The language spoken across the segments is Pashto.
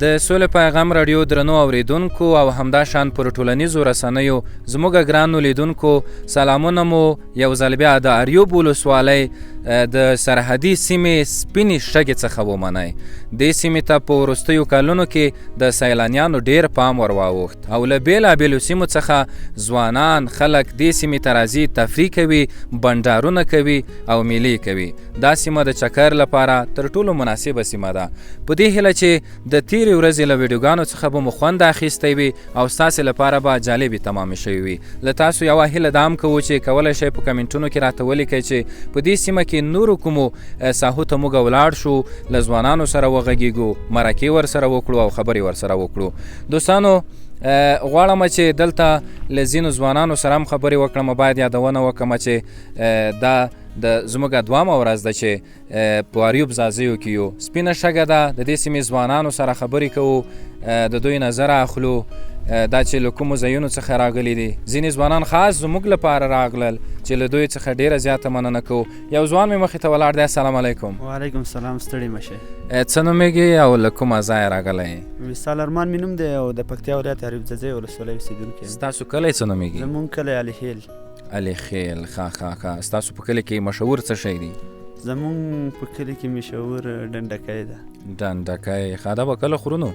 د سولې پیغام راډیو درنو اوریدونکو او همداشان پر ټولنیزو رسنیو زموږ ګرانو لیدونکو، سلامونه مو یو ځل بیا د اریوب ولسوالۍ د سرحدي سیمې سپینې شګې څخه ومنئ. دې سیمې ته په وروستیو کلونو کې د سیلانیانو ډیر پام ور واوښت او له بېلابېلو سیمو څخه ځوانان خلک دې سیمې ته راځي، تفریح کوي، بنډارونه کوي او میلې کوي. دا سیمه د چکر لپاره تر ټولو مناسبه سیمه ده. په دې هیله چې د تیرې ورځې له ویډیوګانو څخه به مو خوند اخیستی وي او ستاسې لپاره به جالبې تمامې شوې وي. له تاسو یوه هیله دا هم کوو چې کولی شئ په کمنټونو کې راته ولیکئ چې په دې سیمه کې نورو کومو ساحو ته موږ ولاړ شو، له ځوانانو سره وغږیږو، مرکې ورسره وکړو او خبرې ورسره وکړو. دوستانو، غواړم چې دلته له ځینو ځوانانو سره هم خبرې وکړم. باید یادونه وکړم چې دا د زموږ دوامه ورځ ده چې په اریوب ځاځیو کې یو. سپینه شګه ده، د دې سیمې ځوانانو سره خبرې کوو، د دوی نظر اخلو، دا چې له کومو ځایونو څخه راغلي دي. ځینې ځوانان خاص زموږ لپاره راغلل چې له دوی څخه ډیره زیاته مننه کوو. یو ځوان مې مخې ته ولاړ دی. السلام علیکم. وعلیکم السلام. ستړي مه شئ. څه نومېږي او له کومه ځایه راغلی؟ وصال ارمان مې نوم دی او د پکتیا ولایت اریوب ځاځی ولسوالۍ اوسېدونکی یم. ستاسو کلی څه نومېږي؟ زموږ کلی علي خېل. علي خېل. ښه ښه ښه. ستاسو په کلي کې مشهور څه شی دی؟ زموږ په کلي کې مشهور ډنډکی ده. ډنډکی. ښه، دا به کله خورو نو؟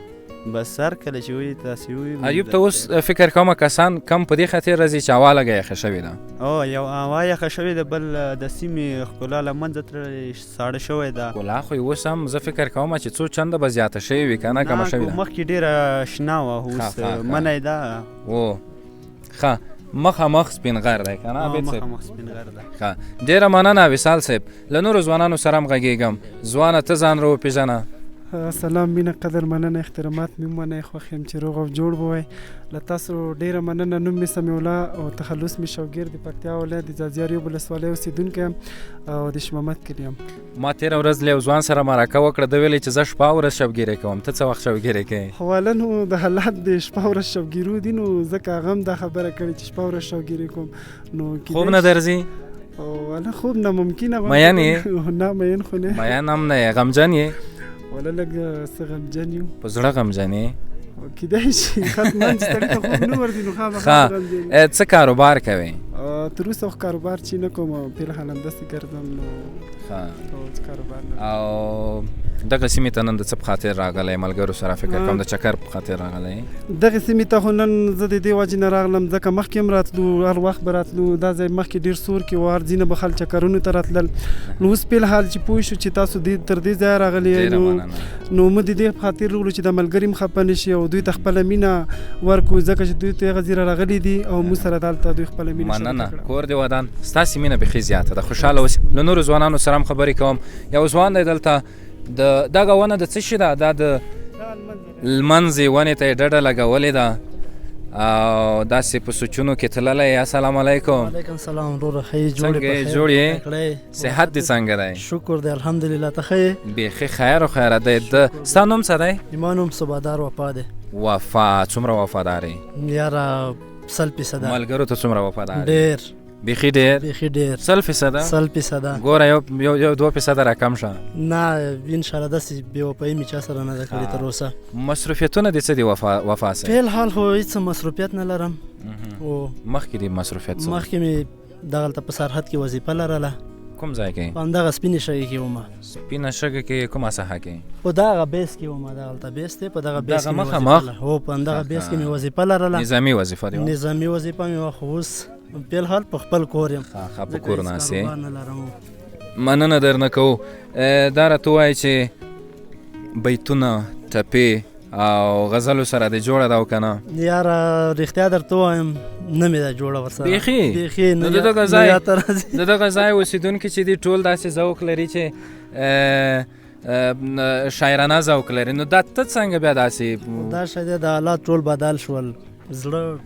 بس هر کله چې وي تاسې وي. ایوب ته اوس فکر کوم کسان کم په دې خاطر راځي چې هوا لږه یخه شوې ده. او یو هوا یخه شوې ده، بل د سیمې ښکلا له منځه تللې، ساړه شوې ده. ښکلا خو یې اوس هم زه فکر کوم چې څو چنده به زیاته شوې وي که نه کمه شوې ده؟ مخکې ډېره شنه وه، اوس منی ده. و ښه، مخامخ سپین غر دی که نه عابد صاحب؟ مخامخ سپین غر ده. ښه، ډېره مننه وصال صاحب. له نورو ځوانانو سره هم غږېږم. ځوانه، ته ځان را وپېژنه. سلام، مینه، قدر، مننه، احترامات مې ومنئ. خوښ یم چې روغ او جوړ به وئ. له تاسو ډېره مننه. نوم مې سمیع الله او تخلص مې شوګیر، د پکتیا ولایت د ځاځي اریوب ولسوالۍ اوسېدونکی یم او د شمامت کلي یم. ما تېره ورځ له یو ځوان سره مرکه وکړه، ده ویلې چې زه شپه ورځ شبګیرې کوم. ته څه وخت شبګیرې کوې؟ خو والا نو د حالات د شپه ورځ شبګیرو دي، نو ځکه هغه هم دا خبره کړې چې شپه ورځ شبګیرې کوم. نو خوب نه درځي؟ والا خوب ناممکنه. مین یې؟ نه، مین خو نه. مین هم نه یې، غمجن یې؟ والا لږ څه غمجن یو. په زړه غمجن یې؟ کیدای شي، ختمان چې سړي ته خوب نه ورځي نو خامخا غمجن یې. څه کاروبار کوې؟ تر اوسه خو کاروبار چې نه کوم، فلحال همداسې ګرځم. نو کاروبار نه. او دغه سیمې ته نن د څه په خاطر راغلی؟ ملګرو سره فکر کوم د چکر په خاطر راغلی. دغې سیمې ته خو نن زه د دې وجې نه راغلم ځکه مخکې هم راتلو، هر وخت به راتلو. دا ځای مخکې ډېر سور کې و، هر ځینې به خلک چکرونو ته راتلل. نو اوس فلحال چې پوه شو چې تاسو دې تر دې ځایه راغلي یئ، نو موږ د دې په خاطر راغلو چې د ملګري هم خفه نه شي او دوی ته خپله مینه ورکړو، ځکه چې دوی ته هغه ځای راغلي دي او موږ سره دلته دوی خپله مینه شریکه مننه، کړه. کور دې ودان. ستاسې مینه بیخي زیاته ده، خوشحاله اوسئ. له نورو ځوانانو سره هم خبرې کوم. یو ځوان دی دلته، د دغه ونه د څه شي ده؟ دا د لمنځې ونې ته یې ډډه لګولې ده او داسې په سوچونو کې تللی. السلام علیکم. وعلیکم سلام وروره، ښه یې؟ جوړ څنګه یې؟ جوړ یې؟ صحت دې څنګه دی؟ شکر دی الحمدلله. ته ښه یې؟ بیخي خیر او خیرات دی. د ستا نوم څه دی؟ زما نوم صوبادار وفا دی. وفا، څومره وفادار یې؟ یاره 100%. ملګرو ته څومره وفادار یې؟ ډېر. بیخي ډېر؟ بیخي ډېر. 100%؟ 100%. ګوره یو یو 2% راکم شه. نه انشاءالله داسې بې وفایي مې چا سره نه ده کړې تر اوسه. مصروفیتونه دې څه دي وفا صاحب؟ فلحال خو هېڅ مصروفیت نه لرم. مخکې دې مصروفیت څه و؟ مخکې مې دغلته په سرحد کې وظیفه لرله. کوم ځای کې؟ په همدغه سپینې شګې کې ومه. سپینه شګه کې کومه ساحه کې؟ په دغه بیس کې ومه، دغلته بیس دی، په دغه بیس دغه کې مې مخه وظیفه مخ؟ لرله. هو، په همدغه بیس کې مې وظیفه لرله. نظامي وظیفه دی وه؟ نظامي وظیفه مې وه، خو اوس فلحال په خپل کور یم. ښه، ښه، په ځکه کور هېڅ ناست یې. کاروبار نه لرم. مننه درنه کوو. دا راته ووایه چې بیتونه، ټپې او غزلو سره دې جوړه ده او که نه؟ یاره رښتیا درته ووایم نه مې ده جوړه ورسره. بیخي؟ بیخي نو نه د دغه ځای یاد ته راځي. د دغه ځای اوسېدونکي چې دي ټول داسې ذوق لري چې شاعرانه ذوق لري، نو دا ته څنګه بیا داسې؟ دا شی دی، د حالات ټول بدل شول، زړه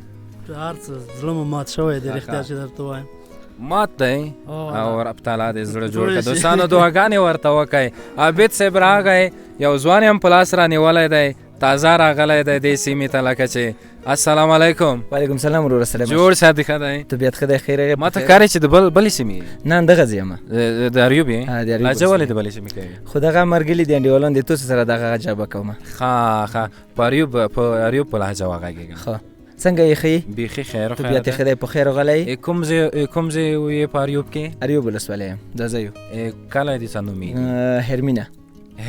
هر څه زړه مو مات شوی دی، رښتیا چې درته وایم. مات دی او رب تعالی دې زړه جوړ کړه. شي. دوستانو دعاګانې ورته وکړئ. عابد صاحب راغی، یو ځوان یې هم په لاس رانیولی دی. تازه راغلی دی دې سیمې ته لکه چې. السلام علیکم. وعلیکم سلام وروره. سلام. جوړ صاحب ښه دی؟ طبیعت ښه دی؟ خیر ما ته ښکاري چې د بلې سیمې. نه، دغه ځای یم. د اریوب یې؟ لهجه ولې د بلې سیمې کوي؟ خو دغه مرګلي دي انډیوالان دي، تاسو سره دغه جبه کوم. ښه ښه، په اریوب په لهجه وغږېږم. ښه، څنګه یې؟ ښه یې؟ بیخي خیر. طبیعت ښه دی؟ په خیر غلی. کوم ځای یې په اریوب کې؟ اریوب ولسوالۍ یم، دا ځای یو. کلی دې څه نومېږي؟ هرمینه.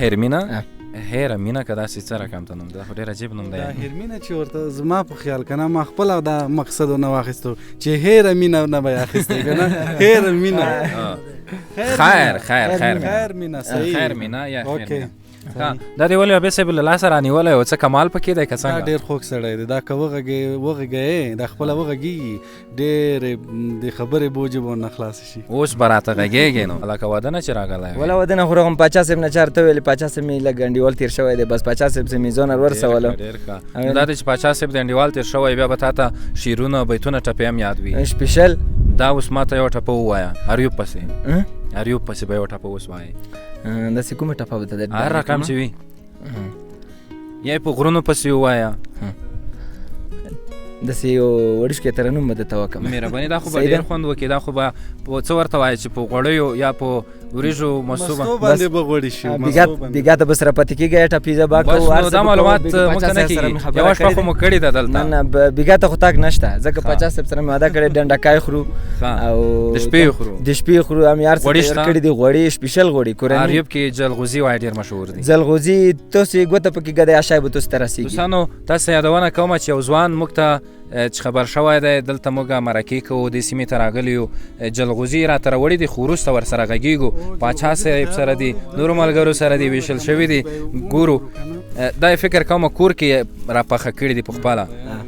هرمینه؟ هیره مینه که داسې څه رقم ته نوم ده، خو ډېر عجیب نوم دی. دا هرمینه چې ورته زما په خیال که نه، ما خپله دا مقصد نه واخیستو چې هیره مینه نه به یې اخیستی که نه، هیره مینه. خیر خیر خیر خیر مینه، صحیح. خیر مینه یا خیر مینه. دا دی ولې عابد صاحب له لاسه رانیولی و، څه کمال پکې دی که څنګه؟ دا ډېر خوږ سړی دی، دا که وغږې دا خپله وغږېږي، ډېر د خبرې بوجې به ورنه خلاصې شي. اوس به راته غږېږې نو، لکه واده نه چې راغلی وې. ولا واده نه خو راغلم، پاچا صاحب نه چا راته ویلې، پاچا صاحب مې لږ انډیوال تېر شوی دی، بس پاچا صاحب څه مې ځان ورسولو. ډېر ښه. دا دی چې پاچا صاحب د انډیوال تېر شوی، بیا به تا ته شعرونه بیتونه ټپې هم یاد وي. سپیشل. دا اوس ما ته یوه ټپه ووایه، اریوب پسې. اریوب پسې به یوه ټپه اوس وایې. داسې کومه ټپه به ته هر رقم چې وي، یا په غرونو پسې ووایه. داسې یو وړوکی ترنم به درته وکړم. مهرباني، دا خو به ډېر خوند وکړي. دا خو به څه ورته وایي چې په غوړیو یا په وریژو مستو باندې به غوړي شي. بیګا ته به سره پاتې کېږي، ټپیزه به کوو. بس نو دا معلومات موږ ته نه کېږي، یوه شپه خو مو کړې ده دلته. نه نه، بیګا ته خو تګ نشته، ځکه پاچا صاحب سره مې وعده کړې، ډنډکای خورو او د شپې خورو، د شپې خورو. هم یې هر څه تیار کړي دي، غوړي، سپیشل غوړي کورني. اریوب کې جلغوزي وایي ډېر مشهور دي. جلغوزي تاسو یې ګوته پکې ږدئ، اشی به تاسو ته رسېږي. دوستانو تاسو یادونه کوم چې یو ځوان موږ ته چې خبر شوی دی، دلته موږ مرکې کوو، دې سیمې ته راغلي یو، جلغوزي راته راوړي دي، خو وروسته ورسره غږېږو. پاچا صاحب سره دي، نورو ملګرو سره دي، ویشل شوي دي. ګورو دا یې فکر کوم کور کې یې راپخه کړي دي په خپله،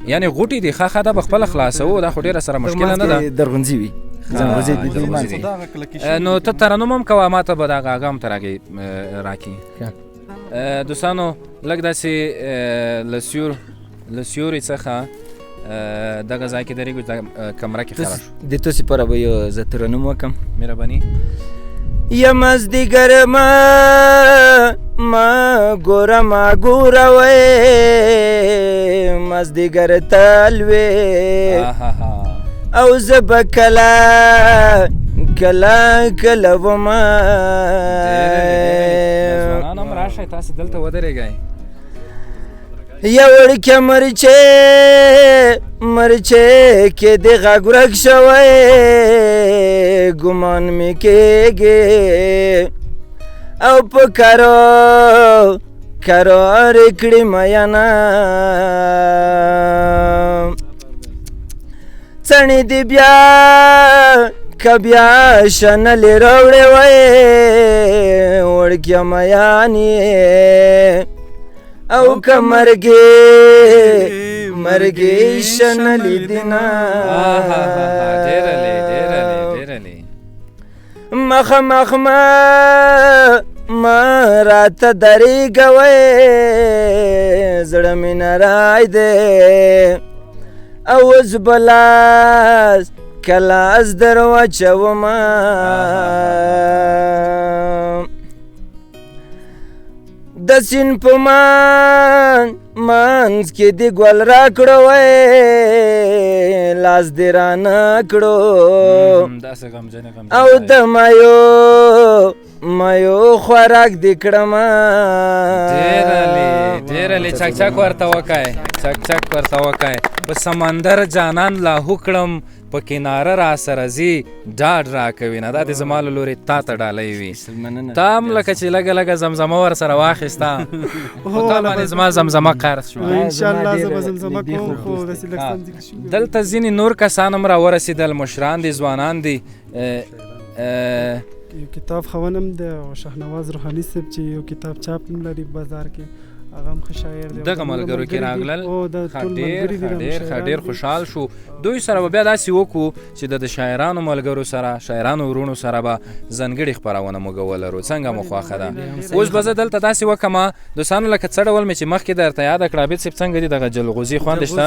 یعنې غوټې دي. ښه ښه، دا به خپله خلاصوو، دا خو ډېره سره مشکله نه ده. درغونځي وي، ځنغوزي دي. نو ته ترنم هم کوه، ما ته به دغه هغه هم ته راکړي. دوستانو لږ داسې له سیوري څخه دغه ځای کې درېږو، کمره کې خراب شو. د تاسو لپاره به یو زه ترنم وکړم. مهرباني. یا مازدیګر ما ما ګوره ما ګوره وی، مازدیګر تل وی، او زه به کله کله کله وم. ځوانان هم راشئ، تاسې دلته ودرېږئ. یا وړکې مرچې مرچې کې دې غږ ورک شوی، ګمان مې کېږي، او په کرو کرار کړي میانه، څڼې دې بیا که بیا شنلې راوړې وای، وړکیه میان یې، او که مرګې مرګې شنلې دي نه. مخ مخ ما ما راته درېږه وی، زړه مې نری دی، او اوس به لاس که لاس در واچومه، د سین په منځ کې دې ګل راکړو وی، لاس دې رانه کړو، او د میو میو خوراک دې کړمه. ډېر عالي، چک چک ورته وکړئ، چک چک ورته وکړئ. په سمندر جانان لاهو کړم، په کناره را سره ځي، ډاډ راکوي نه. دا دې زما له لورې تا ته ډالۍ وي. تا هم لکه چې لږه لږه زمزمه ورسره واخیسته، خو تا باندې زما زمزمه قرض شوه. انشاءالله زه به زمزمه کوم، خو داسې لږ سم ذکر شوي. دلته ځینې نور کسان هم راورسېدل، مشران دي، ځوانان دي. یو کتاب خاوند هم دی، او شهنواز روحاني صاحب چې یو کتاب چاپ هم لري بازار کې، هغه هم ښه شاعر دی. دغه ملګرو کې راغلل، ډېر ښه، ډېر خوشحال شو. دوی سره به بیا داسې وکړو چې د شاعرانو ملګرو سره، شاعرانو وروڼو سره به ځانګړې خپرونه موږ ولرو. څنګه مو خوښه ده؟ اوس به زه دلته داسې وکړم دوستانو، لکه څه ډول مې چې مخکې درته یاده کړه. عابد صاحب څنګه دي دغه جلغوزي خوند شته؟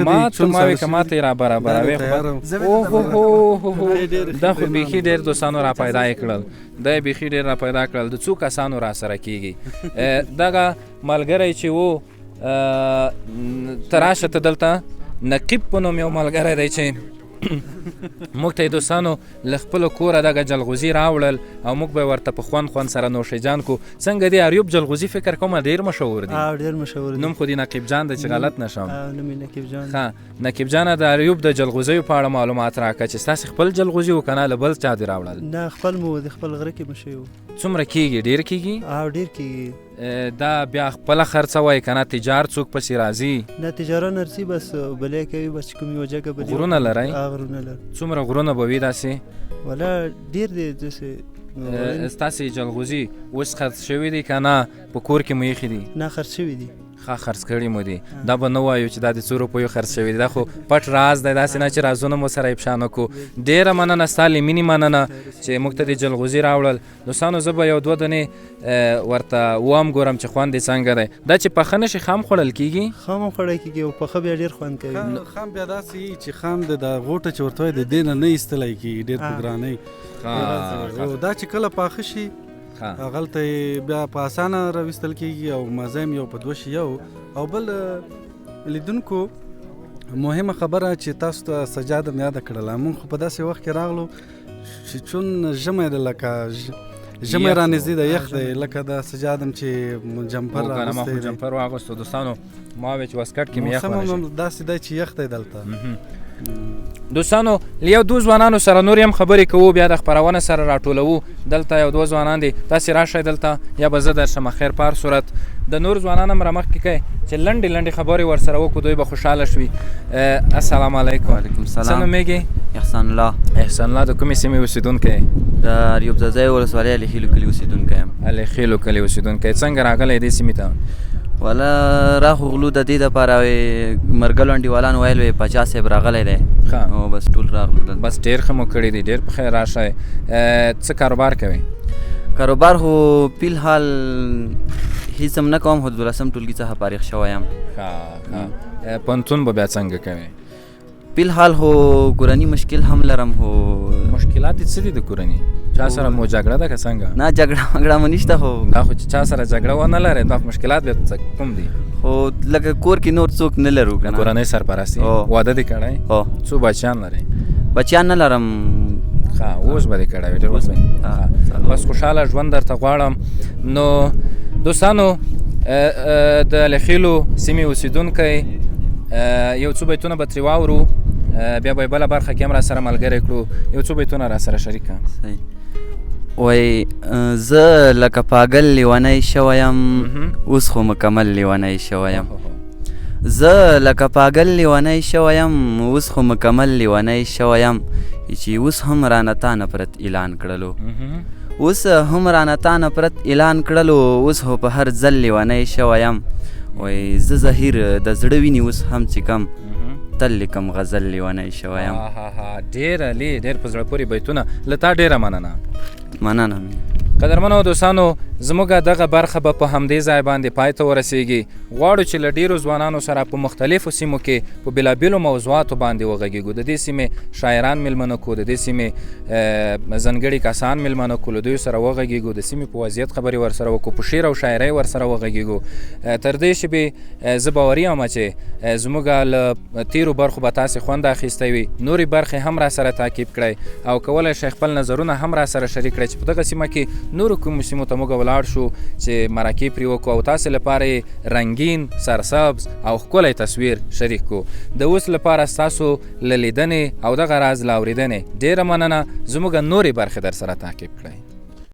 ما ته ما وې که ما ته یې را برابروې. اوهو، دا خو بیخي ډېر دوستانو را پیدا یې کړل. دا یې بیخي ډېر را پیدا کړل. د څو کسانو را سره کېږي. دغه ملګری چې و، ته راشه، ته دلته نقیب په نوم یو ملګری دی چې موږ ته یې دوستانو له خپلو کوره دغه جلغوزي راوړل او موږ به ورته په خوند خوند سره نوشې جان کو. څنګه دی اریوب جلغوزي؟ فکر کوم ډېر مشهور دي. ډېر مشهور دي. نوم خو دې نقیب جان دی چې غلط نه شم. نوم یې نقیب جان. ښه نقیب جانه، د اریوب د جلغوزیو په اړه معلومات راکړه چې ستاسې خپل جلغوزي و که نه له بل چا دې راوړل؟ نه، خپل مو د خپل غره کې مو شوي وو. څومره کېږي؟ ډېر کېږي؟ ډېر کېږي. دا بیا خپله خرڅوئ که نه تجار څوک پسې راځي؟ نه، تجاران ارځي، بس بلې کوي، بس چې کوم یوه جګه بلې. غرونه لرئ؟ غرونه لرو. څومره غرونه به وي داسې؟ ولا ډېر دی داسې. ستاسې جلغوزي اوس خرڅ شوي دي که نه په کور کې مو ایښي دي؟ نه، خرڅ شوي دي. ښه، خرڅ کړي مو دي. دا به نه وایو چې دا د څو روپیو خرڅ شوي دي، دا خو پټ راز دی، داسې نه چې رازونه مو سره افشا نه کړو. ډېره مننه، ستا له مینې مننه چې موږ ته دې جلغوزي راوړل. دوستانو زه به یو دوه دانې ورته وام ګورم چې خوند یې څنګه دی. دا چې پخه نه شي خام خوړل کېږي؟ خام هم خوړل کېږي او پخه بیا ډېر خوند کوي. خام بیا داسې وي چې خام د دا غوټه چې ورته وایي د دې نه نه ایستلی کېږي، ډېر په ګرانۍ. دا چې کله پاخه شي هغلته یې بیا په اسانه راویستل کېږي او مزه یې یو په دوه شي یو. او بل لیدونکو مهمه خبره چې تاسو ته سجاد هم یاده کړله، موږ خو په داسې وخت کې راغلو چې چون ژمی دی، لکه ژمی رانږدې دی، یخ دی، لکه د سجاد هم چې جمپر راغوستی دی. ما خو جمپر واغوستو دوستانو، ما وی چې واسکټ کې مې یخ ورشي. موسم هم داسې دی چې یخ دی دلته. دوستانو له یو دوه ځوانانو سره نور هم خبرې کوو، بیا د خپرونه سره راټولوو. دلته یو دوه ځوانان دي، تاسې راشئ دلته یا به زه درشم. خیر په هر صورت د نور ځوانان هم رامخکې کړئ چې لنډې لنډې خبرې ورسره وکړو، دوی به خوشحاله شوي. السلام علیکم. وعلیکم السلام. څه نومېږې؟ احسان الله. احسان الله، د کومې سیمې اوسېدونکی؟ د اریوب ځاځی ولسوالۍ علي خېلو کلي اوسېدونکی یم. علي خېلو کلي اوسېدونکی. څنګه راغلی دې سیمې ته؟ والا را خو غلو د دې دپاره مرګلو انډیوالان ویل وی پاچا صاحب راغلی دی، نو بس ټول راغلو دلته. بس ډېر ښه مو کړي دي، ډېر په خیر راشئ. څه کاروبار کوئ؟ کاروبار خو فی الحال هېڅ هم نه کوم، خو د دولسم ټولګي څخه فارغ شوی یم. ښه ښه. پوهنتون به بیا څنګه کوې؟ فی الحال خو کورني مشکل هم لرم. خو مشکلات دې څه دي د کورني؟ چا سره مو جګړه ده که څنګه؟ نه، جګړه مګړه مو نشته. خو دا خو چې چا سره جګړه ونه لرې دا مشکلات بیا څه کوم دي؟ خو لکه کور کې نور څوک نه لرو که نه. کورنۍ سرپرست یې؟ واده دې کړی؟ هو. څو بچیان لرې؟ بچیان نه لرم. ښه، اوس به دې کړی وي، ډېر وخت به. بس خوشحاله ژوند درته غواړم. نو دوستانو د علیخېلو سیمې اوسېدونکی یو څو بیتونه به ترې واورو، بیا به یې بله برخه کې هم را سره ملګری کړو. یو څو بیتونه را سره شریک کړه. وای زه لکه پاګل لیونی شوی یم، اوس خو مکمل لیونی شوی یم. زه لکه پاګل لیونی شوی یم، اوس خو مکمل لیونی شوی یم، چې اوس هم رانه تا نفرت اعلان کړلو، اوس هم رانه تا نفرت اعلان کړلو، اوس خو په هر ځل لیونی شوی یم. وای زه زهیر د زړه ویني اوس هم چې کم تل لیکم غزل لیونی شوی یم. ډېر عالي، ډېر په زړه پورې بیتونه، له تا ډېره مننه. مننه. قدرمنو دوستانو، زموږ دغه برخه به په همدې ځای باندې پای ته ورسیږي. غواړو چې له ډېرو ځوانانو سره په مختلفو سیمو کې په بېلابېلو موضوعاتو باندې وغږیږو. د دې سیمې شاعران میلمنه کړو، د دې سیمې ځانګړي کسان میلمنه کړو، له دوی سره وغږیږو، د سیمې په وضعیت خبرې ورسره وکړو، په شعر او شاعرۍ ورسره وغږیږو. تر دې شېبې زه باوري یم چې زموږ له تېرو برخو به تاسې خوند اخیستی وي. نورې برخې هم را سره تعقیب کړئ او کولی شئ خپل نظرونه هم را سره شریک کړئ چې په دغه سیمه کې نورو کومو سیمو ته موږ ولاړ شو چې مرکې پرې وکړو او تاسې لپاره یې رنګین، سرسبز او ښکلی تصویر شریک کړو. د اوس لپاره ستاسو له لیدنې او دغه راز له اورېدنې ډېره مننه. زموږ نورې برخې در سره تعقیب کړئ.